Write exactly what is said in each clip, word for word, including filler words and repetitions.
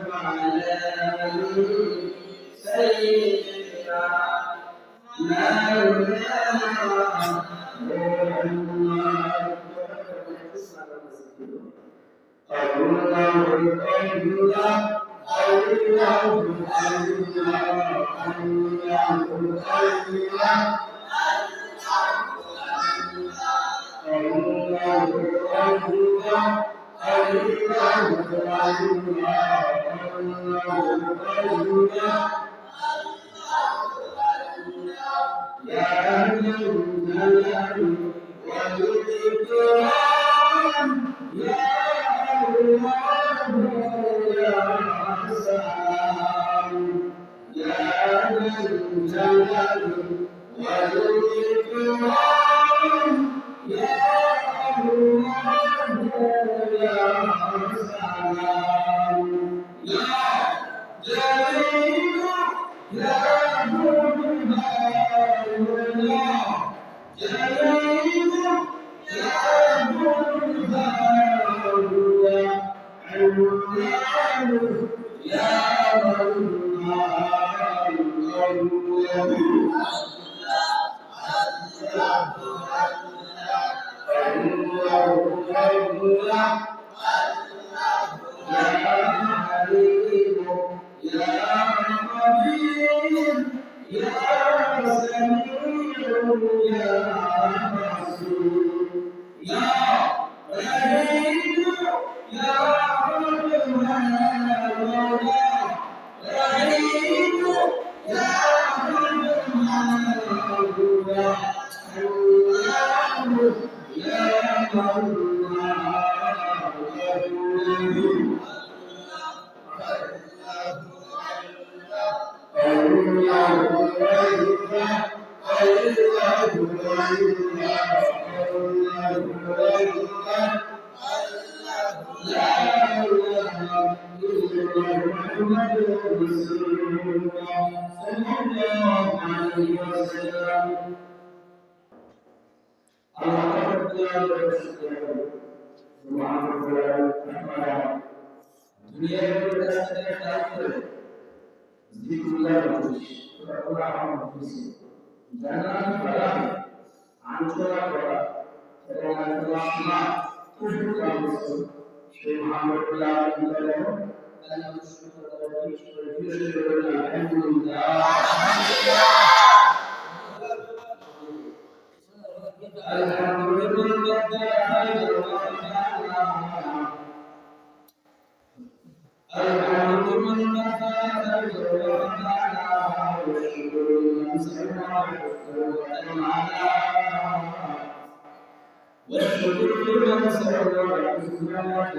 وعلى آل سيدنا مولانا محمد. الله أكبر، الله أكبر. الله أكبر، الله أكبر. الله أكبر، الله أكبر. يا ذا الجلال والإكرام، يا الله، يا سلام. يا ذا الجلال والإكرام، يا الله، يا سلام. يا جليل، يا مبهر، يا جليل، يا مبهر، يا علام، يا منان، الله، الله، الله. يا عليم، يا خبير، يا سميع، يا بصير، يا رحيم، يا رحمن، يا رحيم، يا رحمن، يا الله، يا الله، الله، الله، الله. আল্লাহ পাকের দয়া করে শুকরিয়া করি। সুবহানাল্লাহ। দুনিয়ার মধ্যে আজকে একটা করে জিকিরুল্লাহ করছি, সুরা কোরআন করছি, জান্নাতি বাগানে আলোচনা করা এবং আলোচনা শোনা তৌফিক দান করছেন সেই মহান রব্বুল আলামিন। আল্লাহ শুকর করি, শুকর করি, শুকর করি, আলহামদুলিল্লাহ। الحمد لمن قدر خيرا وهدانا. الحمد لمن قدر خيرا وهدانا. والشكر لمن سر حفظه وأعلانا. والشكر لمن سر حفظه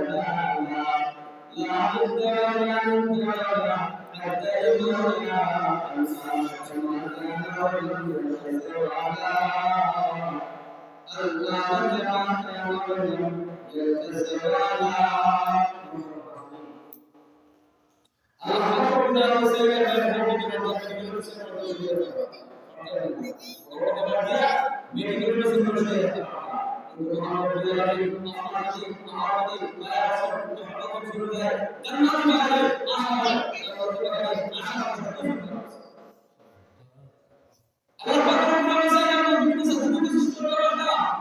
وأعلانا. لا عد ولا ند له حتى يمنع أن أمت مكانا ولم يلتز وعلا. أن أمت مكانا ولم يلتز وعلا. আল্লাহ পাক রব্বুল আলামিন জানে আমরা বিভিন্ন জাতিগোষ্ঠী সৃষ্টি করতে পারতাম,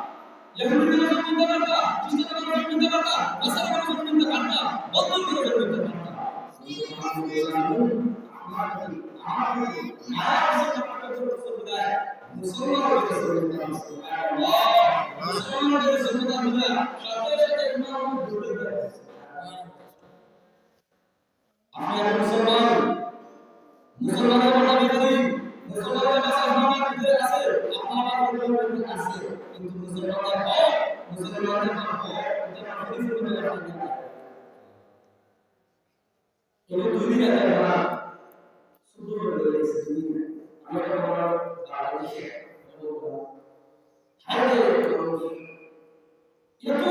ইহুদিদের মতো করতে পারতাম, খ্রিস্টানদের মতো করতে পারতাম, নাসারাদের মতো করতে পারতাম, বৌদ্ধদের মতো করতে পারতাম। কিন্তু আমাদের জানে, আমাদের, আমাদের মায়া আছে, আমাদের মতো করতে পারতাম। মুসলমানদের মতো করতে পারতাম। মুসলমানদের মতো করতে পারতাম। সাথে সাথে ইমাম বুঝতে পারতাম। আপনি এখন মুসলমান, মুসলমানের কথা ভিতরে, মুসলমানের কথা আপনার ভিতরে আছে, আপনার ভিতরে আছে, কিন্তু মুসলমানের হক, মুসলমানের হক, এটা আপনি ভিতরে রাখতে পারেন। এবং দুই দিন আগে আমরা শুধু বলে গেছি, দুই দিন আগে আমরা বাংলাদেশে হাইওয়ে এত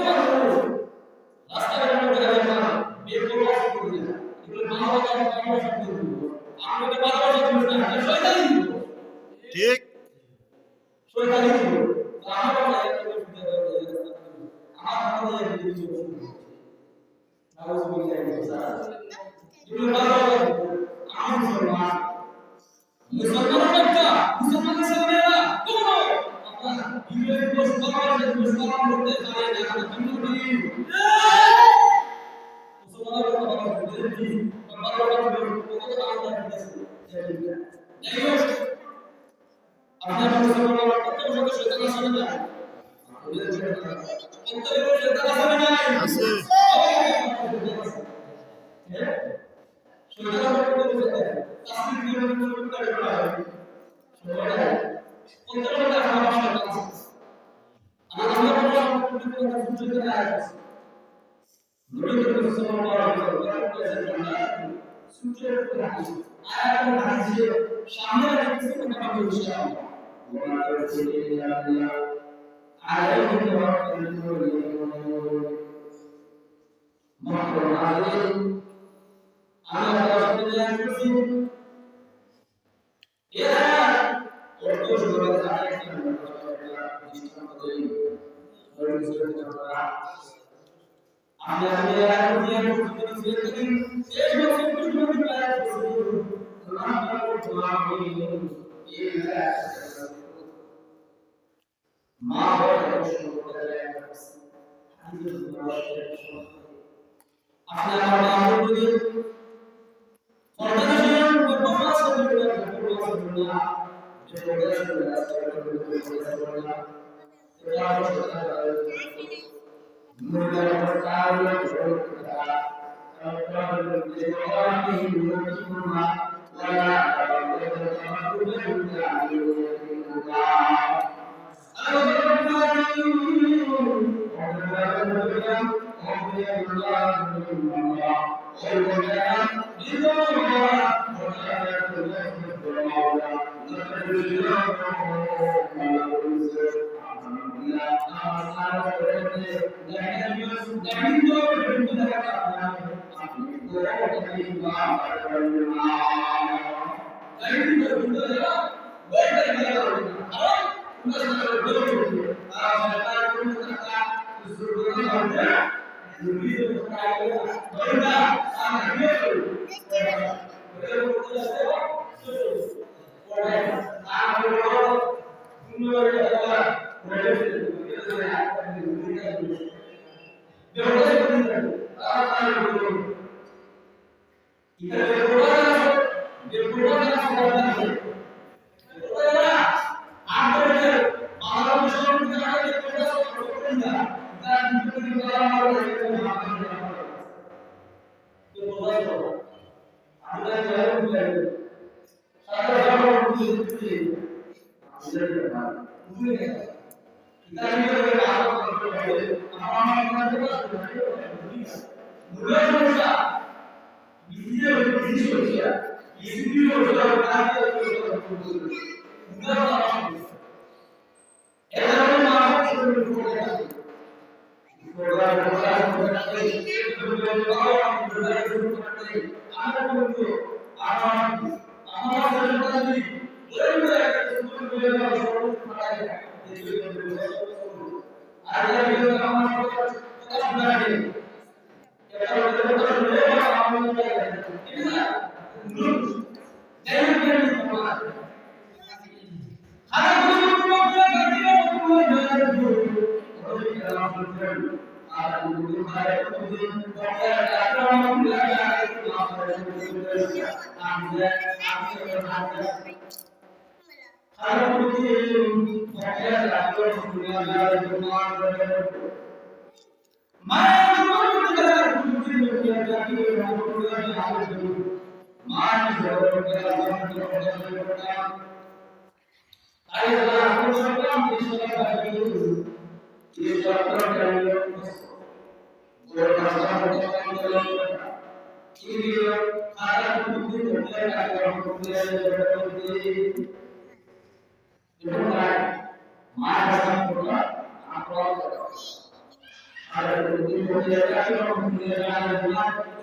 মানুষ, রাস্তাঘাটে গাড়ি না, বেপরোয়া করে না। এগুলো বাংলা গাড়ি, বাংলা গাড়ি করে দিব। আমরা তো বাংলা গাড়ি করে না, এটা শয়তানি দিব। ঠিক। শয়তানি দিব। তো আমার কথা একটু শুনতে হবে, আমার কথা একটু শুনতে হবে। আউযুবিল্লাহি মিনাশ শাইতানির রাজিম। ইবনে বাজ বলেন, আমি মুসলমান। মুসলমানের বাচ্চা, মুসলমানের ছেলেমেয়েরা, তোমরা আপনারা বিজয় দিবস পালন করতে পারে না, আমরা হিন্দু ধর্ম। মুসলমানের কথা বলা হয়, বুঝলেন কি? বারো বছর বয়স, কত বড় আল্লাহ দিয়েছে, যাই হোক, আপনার মুসলমান বাবা, প্রত্যেক বছর শয়তান আসে না? প্রত্যেক বছর শয়তান আসে না? আছে। হ্যাঁ? শয়তান আবার কোন বছর দেয়? তাসবিহ দিয়ে বছর করে করা হয়। সবাই দেয়। প্রত্যেক বছর আমার শয়তান আছে। আর আমরা বললাম, প্রত্যেক বছর শয়তান আছে। নবী করিম সাল্লাল্লাহু আলাইহি ওয়াসাল্লাম বলেছেন, সূর্যের উপরে হাদিস। আয়াতুল হাদিসের সামনে রাখতেছে মোটামুটি ইনশাআল্লাহ। ওয়া মা তাওফীকি ইল্লা বিল্লাহ। আলাইহি তাওয়াক্কালতু ওয়া ইলাইহি উনীব। মহতরম হাজিরিন, আমি আপনাদের সামনে আয়াত করছি। এরা অর্থ সহকারে আরেকটা দৃষ্টান্ত দেই। আমি, আমি আয়াত দিয়ে আমি বুঝতে পারছি, শেষ মাসে একটু সময় দিতে আয়াত করছি। মা বাবা সম্পর্কে আয়াত করছি। আপনি আমার মা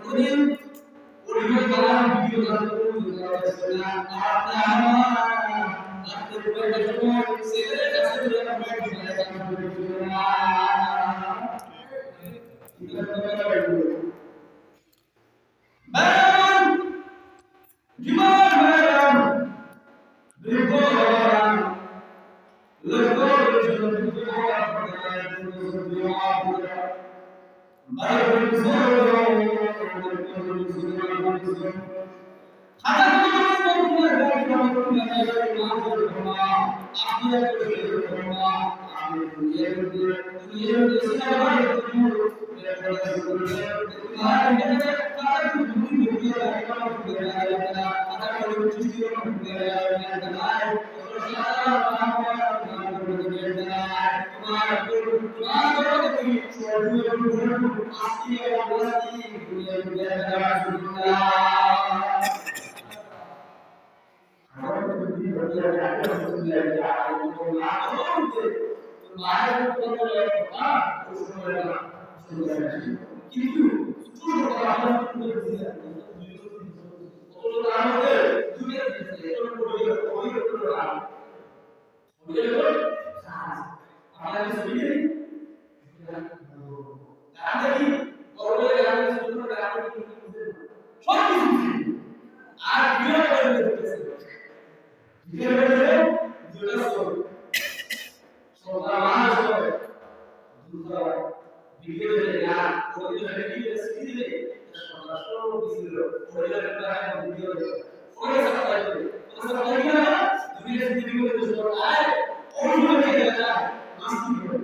বোনদের আর বিয়ে করে দেখতেছে। বিয়ে করে দুইটা চোখ। সন্তান মানুষ করে। দুইটা বিয়ে করে না, ওই যে বিয়ে করে স্ত্রী নেই, সন্তান সব কিছু হলো। ওই যে একটা এখন বিয়ে হলো। ওই সাপ্তাহে, ওই সাপ্তাহে কি হয়? দুইটা স্ত্রী করে দুইটা আয়, ওই জন্য বিয়ে করে না, মাস্তি করে।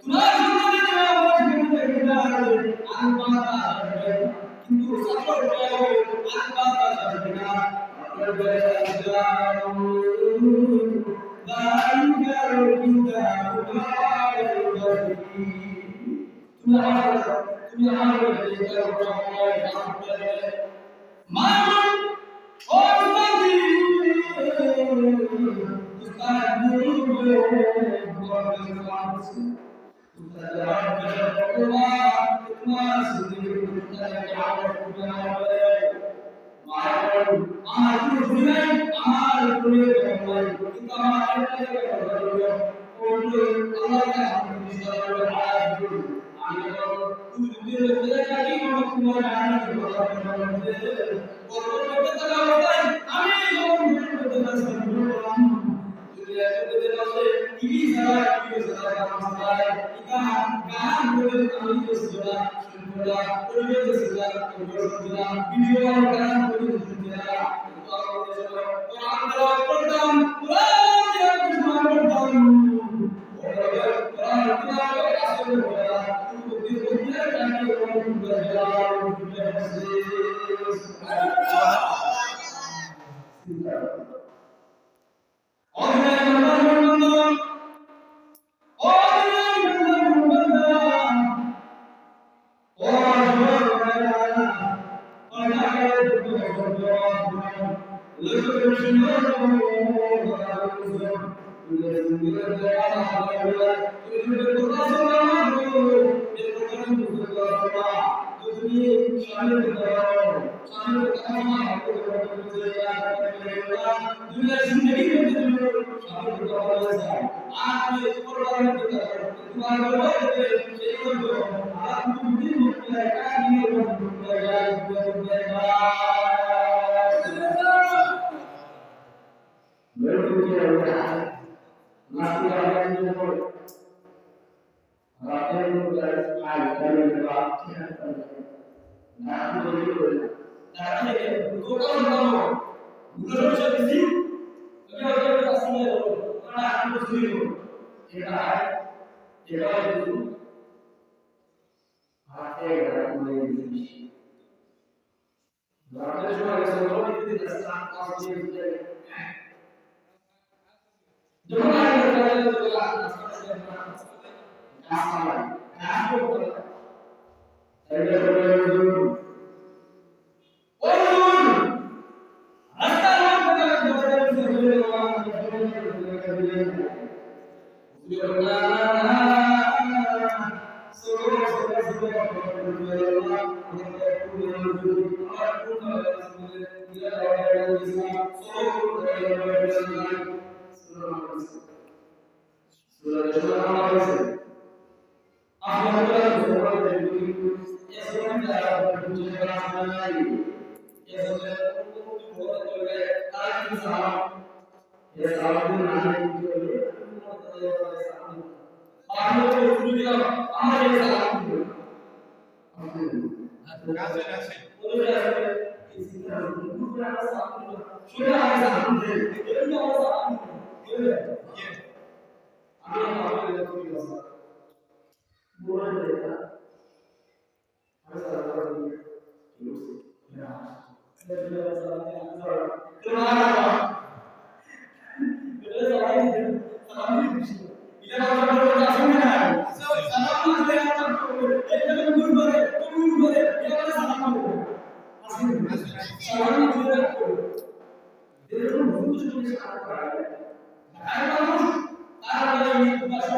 তোমার সন্তানদের জন্য আমার জীবনটা ঘৃণা আছে, আমি বাধা আসবে। কিন্তু সাপোর্ট দেওয়া হবে, আমি বাধা আসবে না। আপনার দয়া আসবে না। ذلك الكتاب لا ريب فيه। তুমি আমার, তুমি আমার, মা, ও উস্তাদ, উস্তাদ,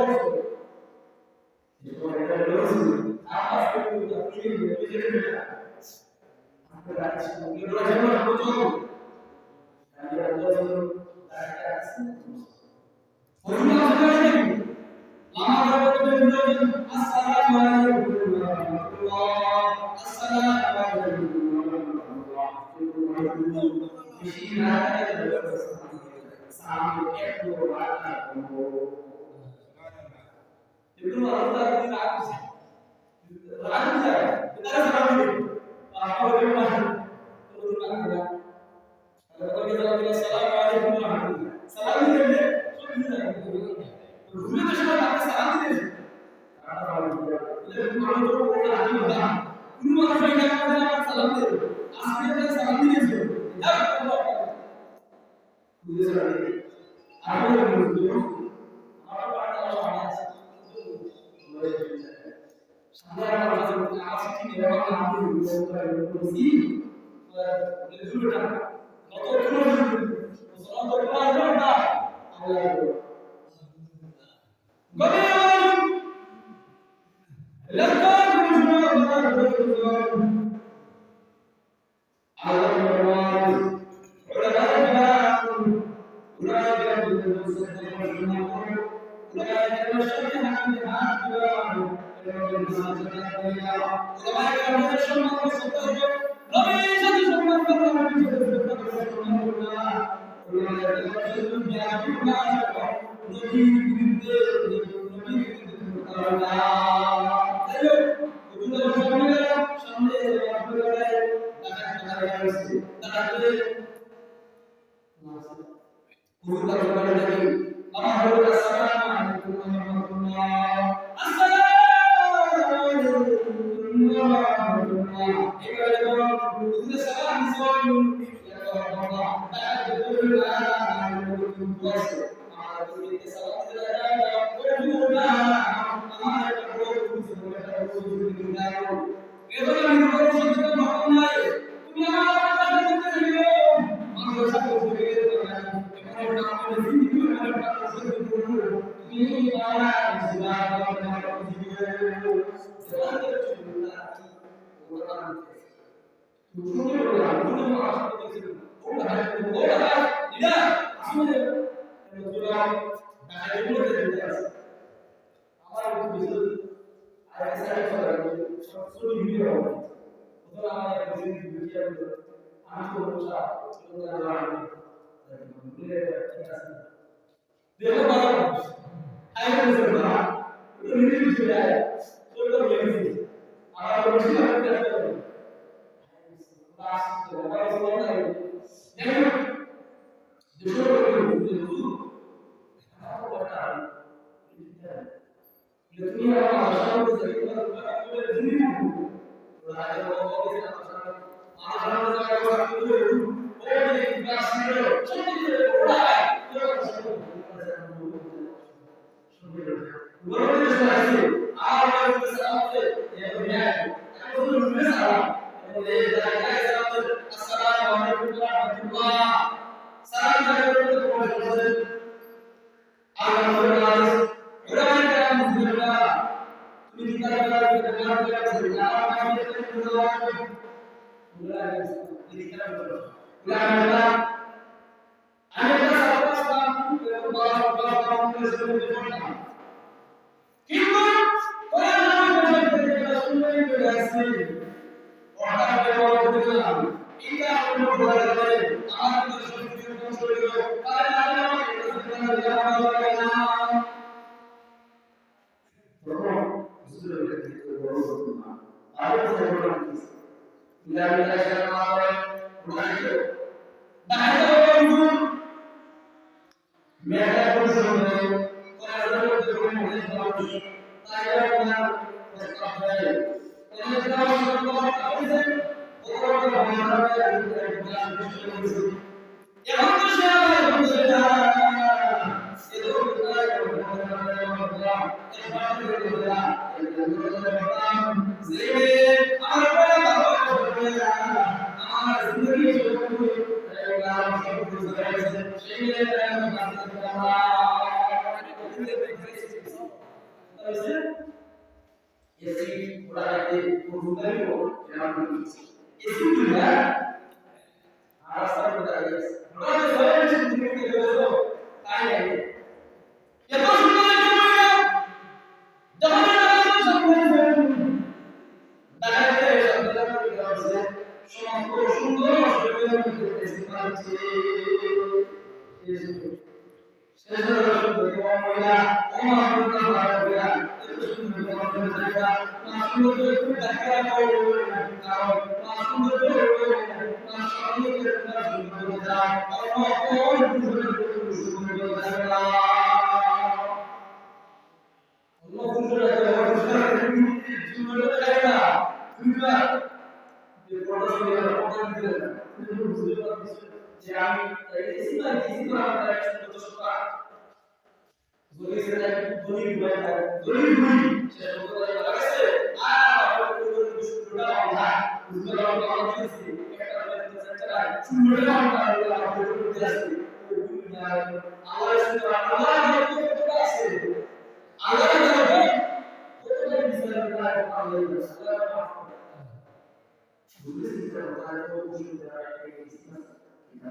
السلام عليكم ورحمة الله. السلام عليكم ورحمة الله. السلام عليكم ورحمة الله. সালাম দিলে, সব দিলে। ঘুরে তো সবাই তাকে সালাম দিলে। কোনো মানুষ এটা করে না, আবার সালাম দিলে। আজকে তারা সালাম দিয়েছে। যাক, আল্লাহ। বুঝে যাবে। আর কোনো মানুষ দিল। আমার পাড়ায় আমার পাড়ায় আছে। সামনে আমার কাছে বলতে, আমার সাথে কি এরকম না হলে বলতে পারে, বলতে পারে, বলতে পারে, দূরে টাকা। কত দূরে দূরে? মুসলমান তো দূরে আসবে না। আল্লাহ। গভীর আওয়াজ। লক্ষ আল্লাহ। হুজুর তাকে বলে দেখি, আমার হুজুর, আসসালামু আলাইকুম ওয়া রাহমাতুল্লাহ। আসসালামু আলাইকুম ওয়া রাহমাতুল্লাহ। এবারে যখন হুজুরে সালাম দিছেন, আমার একটু বিশেষ আরেকটা সাইড করা, সব ছবি ভিডিও হবে। অথবা আমার এক বিশেষ ভিডিও হবে। আমি তো বলছি, ঠিক আছে। দেখো, বাবা, আই বলছে, বাবা, তুমি ভিডিও চলে আয়, চলে গেছি। আমার বলছি, আমি দেখো। বাস, বাবা, বাবা, যাই হোক, দেশের উপরে হুজুর, হুজুর, আমার কথা, তুমি আমার ভাষা বলতে চাই, তোমার, তোমার, তোমার জিনিস, তোমার আগে বলা হয়েছে, আমার ভাষা, আমার ভাষা বলতে চাই, তোমার, তোমার, তোমার, তোমার, তোমার, তোমার, তোমার, তোমার, আসসালামু আলাইকুম ওয়া রাহমাতুল্লাহ। সালাম আলাইকুম ওয়া রাহমাতুল্লাহ। আল্লাহ রাব্বুল আলামিন, উলামায়ে কেরাম বুঝলেন না। তুমি কিতাব পড়ো, কিতাব পড়ো, কিতাব পড়ো, কিতাব পড়ো। উলামায়ে কেরাম, আমি একটা ছাত্র ছিলাম, এরকম বারো বছর পড়তাম। কিন্তু কোরআন আমি বলতে গেলে সুন্দরী করে আসছি। হঠাৎ করে বড় হতে গেলাম। এটা আমার বড় হয়ে গেলে আমার তো সব কিছু ধ্বংস হয়ে গেল। কারণ আমি আমার একটা সিদ্ধান্ত নিলাম, আমার বড় হয়ে গেলাম। তখন বুঝতে পারবে যে বড় হতো না। আর একটা ঘটনা ঘটেছে। ইসলামী রাষ্ট্রের মা বলে, "ওরা ছিল।" দেখা গেল একজন মেয়েটা পরিশ্রম করে, পড়াশোনা করতে করে অনেক মানুষ। তাই আপনার প্রস্তাব দেয়। অনেক মানুষ প্রস্তাব দিয়েছে, বড় বড় মহানগরে এখন তো সে আমার বন্ধু না। এ তো কোথায় বন্ধু না, বন্ধু না। এ বাড়িতে বন্ধু না। এ বন্ধু না, বন্ধু না। যে মেয়ে আমার বড় বাবা বন্ধু না, আমার জিন্দগি শুরু করে, এই নাম সব কিছু হয়েছে। সেই মেয়ে আমি বাঁচতে পারলাম। এসি ওরা রাখতে কোন সুন্দরী এসি দুনিয়া আর রাস্তার মধ্যে দাঁড়িয়ে আছে। হঠাৎ করে সবাই মিলে শুনতে পেয়ে গেল, তাই লাগে। এত সুন্দর একটা মহিলা, যখন দেখা যায় সব মহিলা দেখা যায় সব মহিলা সমাজ কত সুন্দর অসুন্দর দেখতে পাচ্ছে। যে আমি এই সিনেমা, এই সিনেমা আমার কাছে যত সত্তা। যদি সেটা, যদি ভাই, যদি ভাই, সে যত ভাই লাগাইছে, আর আপনার কোনো কিছু টোটা আমরা, বুঝতে পারবো, আমরা দিয়েছি, একটা করে দিতে চাই, ষোলো টাকা আমরা, আমরা দিয়েছি। আমার সাথে আমার যত আছে, আমার যত কতটা বিচার করা, আল্লাহ মাফ করে। বুঝতে পারবো, তাহলে তো অবশ্যই তারা একটা বিজনেস, এটা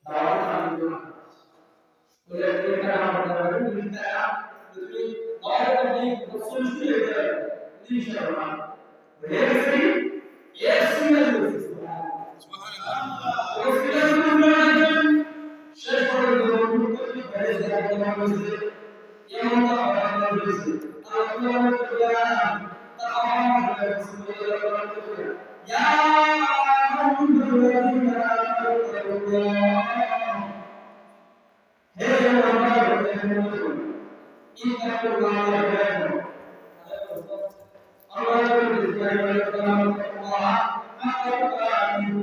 দাওয়াত আমি দেব। ওই একটা আমার দাওয়াত, তুমি তারা, তুমি দাওয়াত আপনি বছর শুরু হয়ে যাবে, ইনশাআল্লাহ। হয়ে গেছে কি? এক সিঙ্গেল হয়েছে। সুবহানাল্লাহ। ওই সিঙ্গেল শুরু হয়ে গেছে। শেষ পর্যন্ত যখন তুমি বেড়ে যাবে, তোমার মধ্যে এমন তো আবার হয়েছে। আল্লাহ তাআলা বলেন, তাআলা বলেন, يا أيها الذين آمنوا اتقوا الله. হে আমার মুমিন, اتقوا الله. আল্লাহ তাআলা বলেন, يا أيها الذين آمنوا اتقوا الله حق تقاته.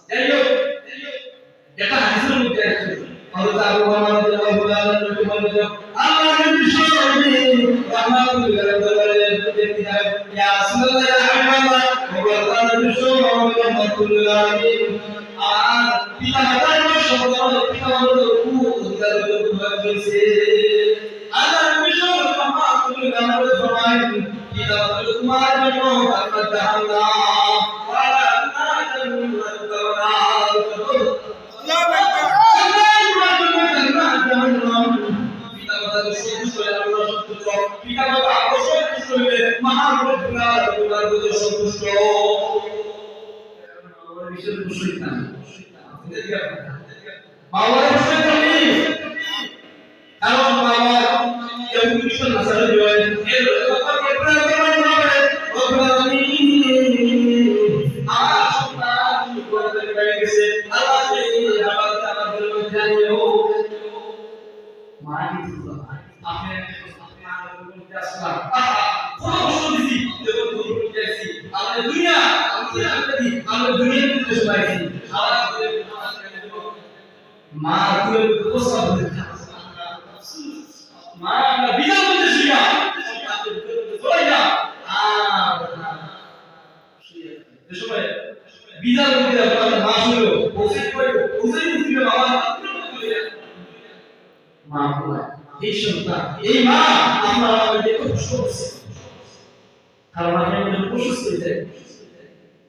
যাই হোক, এটা হাদিসের মধ্যে আছে। হযরত আবু হুরায়রা রাদিয়াল্লাহু তাআলা আনহু বলেন, আল্লাহর নবী সাল্লাল্লাহু আলাইহি ওয়াসাল্লাম রাহমাতুল্লিল আলামিন বলেন, ইয়া রাসূলুল্লাহ, ইয়া হাবিবাল্লাহ, ও আল্লাহর নবী সাল্লাল্লাহু আলাইহি ওয়াসাল্লাম রাহমাতুল্লিল আলামিন, আমার পিতা মাতার শব্দ, পিতা মাতার উপর অধিকার অর্জন করেছে। আল্লাহর নবী সাল্লাল্লাহু আলাইহি ওয়াসাল্লাম রাহমাতুল্লিল আলামিন ফরমায়, পিতা মাতার তোমার জন্য জান্নাত জাহান্নাম, ওয়া লা জান্নাত ওয়া লা নার। আল্লাহু আকবার। পিতা মাতা সন্তুষ্ট হলে আল্লাহ সন্তুষ্ট, পিতা মাতা আরো সন্তুষ্ট হলে মহান রব্বুল আলামিন আল্লাহ সন্তুষ্ট। মা বাবার বিষয়ে খুশি না। মা বাবার বিষয়ে খুশি। কারণ বাবা এমন কিছু নাসারে দিবেন, এর কথা বলতে পারবেন না, বলতে পারবেন না। আমার সন্তান কোথায় গেছে? আল্লাহ, এই আবাদত আমাদের মধ্যে জানিয়ে হোক। মা কি বলবো? আপনি একটা সন্তান, আপনি আর বলুন যে আসলাম। আহা, কত কষ্ট দিছি, দেখুন, দেখুন, দেখুন, দেখছি। আমাদের দুনিয়া, আমাদের দুনিয়া, আমাদের দুনিয়ার ভিতরে সবাই আছি। আবার আমাদের মা তুলে প্রস্তাব দিতে, মা, আমরা বিদায় করতে শিখা, সবাই যা। আর যে সময় বিদায় করতে আপনার মা শুনলো, বসে পড়ে, হুজুর, হুজুর, বাবা, মা বলে, "এই সন্তান, এই মা আপনার আমাদেরকে কষ্ট করছে।" কারণ আপনি আমাদের অসুস্থ হয়ে যায়।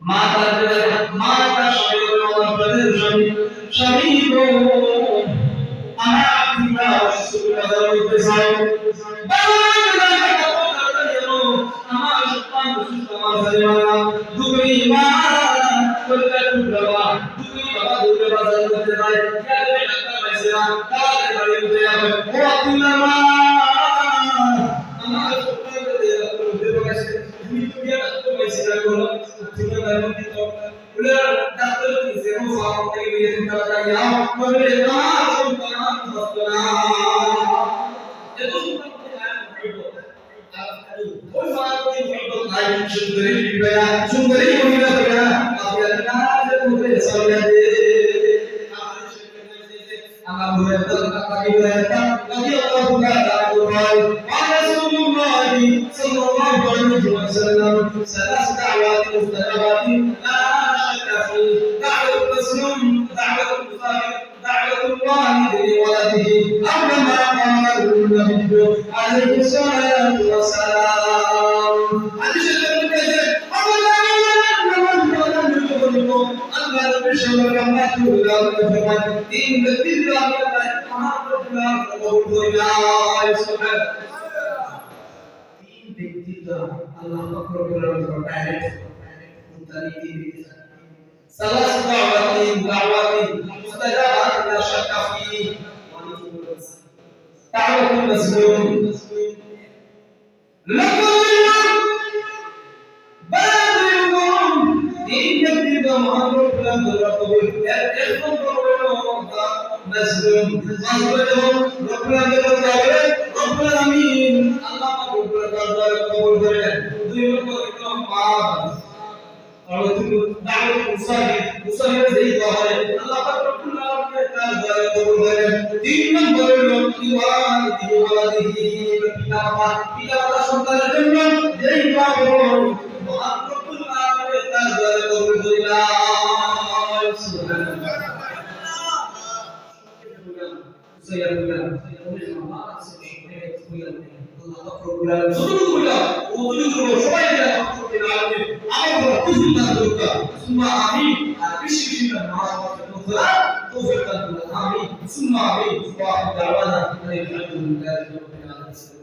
মা তার বেলায়, মা তার স্বামী বলে, "আমার প্রাণের স্বামী, স্বামী গো, আমার আপনি না অসুস্থ করে বাজার করতে চাই।" বাজার করতে চাই, তাড়াতাড়ি এলো। আমার সন্তান অসুস্থ, আমার ছেলে মারা। দুই মা, কলিজার টুকরা মা, দুই বাবা দৌড়ে বাজার করতে যায়। গেলে ডাক্তার পাইছে না, তাড়াতাড়ি বাড়ি উঠে যাবে। ও আব্দুল্লাহ মা, আমার সন্তানকে দিয়ে ডাক্তার উঠে পাইছে। আমি তো গিয়ে ডাক্তার পাইছি না, কোনো ডাক্তার নাই, কোনো কিছু। বলে, ডাক্তার কি যে কোনো ফার্ম থেকে নিয়ে এসে তাড়াতাড়ি আও। বলে, "না, সন্তান সুস্থ না।" এত সুন্দর করে আয়াত পড়লো। আর ওই ফার্ম থেকে পড়লো, নাই, সুন্দরী বিবায়া, সুন্দরী মহিলা বিবায়া, আপনি আর না যে মুখে সামনে দিয়ে। আমার হুরায়রা, আবু হুরায়রা রাদিয়াল্লাহু তাআলা আনহু বলেন, قال رسول الله صلى الله عليه وسلم: ثلاث دعوات مستجابات لا شك فيه، دعوة المظلوم، دعوة المسافر، دعوة الوالد لولده، أو كما قال النبي عليه الصلاة والسلام. হাদিসের মধ্যে আছে, আল্লাহ নবী সাল্লাল্লাহু আলাইহি ওয়াসাল্লাম ফরমান, তিন ব্যক্তির দোয়া আমি আল্লাহ মহান রব্বুল আলামিন কবুল করি না। সুবহানাল্লাহ। তিন ব্যক্তির দোয়া আল্লাহ পাক রব্বুল আলামিন direct, কোনটা নিয়ে তিন ব্যক্তি? ثلاث دعوات، دعوات مستجابات لا شك فيه. دعوة المظلوم. তিন ব্যক্তির দোয়া মহান রব্বুল আলামিন দরবার কবুল। এক, এক নম্বর হলো মজলুম। মজলুম যখন রব্বুল আলামিন দরবার করে, রব্বুল আলামিন আল্লাহ পাক রব্বুল আলামিন তার দোয়া কবুল করে নেন। দুই নম্বর হলো মা। আর হচ্ছে দাওয়াতুল মুসাফির, মুসাফির যেই দোয়া হয়, আল্লাহ পাক রব্বুল আলামিন তার দোয়া কবুল করেন। তিন নম্বর হলো ইওয়ান ইওয়ালাদিহি, পিতা মাতা, পিতা মাতা সন্তানের জন্য যেই দোয়া হয়, মহান রব্বুল আলামিন তার দোয়া কবুল করেন। সুবহানাল্লাহ। ثم آمين. وآخر دعوانا أن الحمد لله رب العالمين.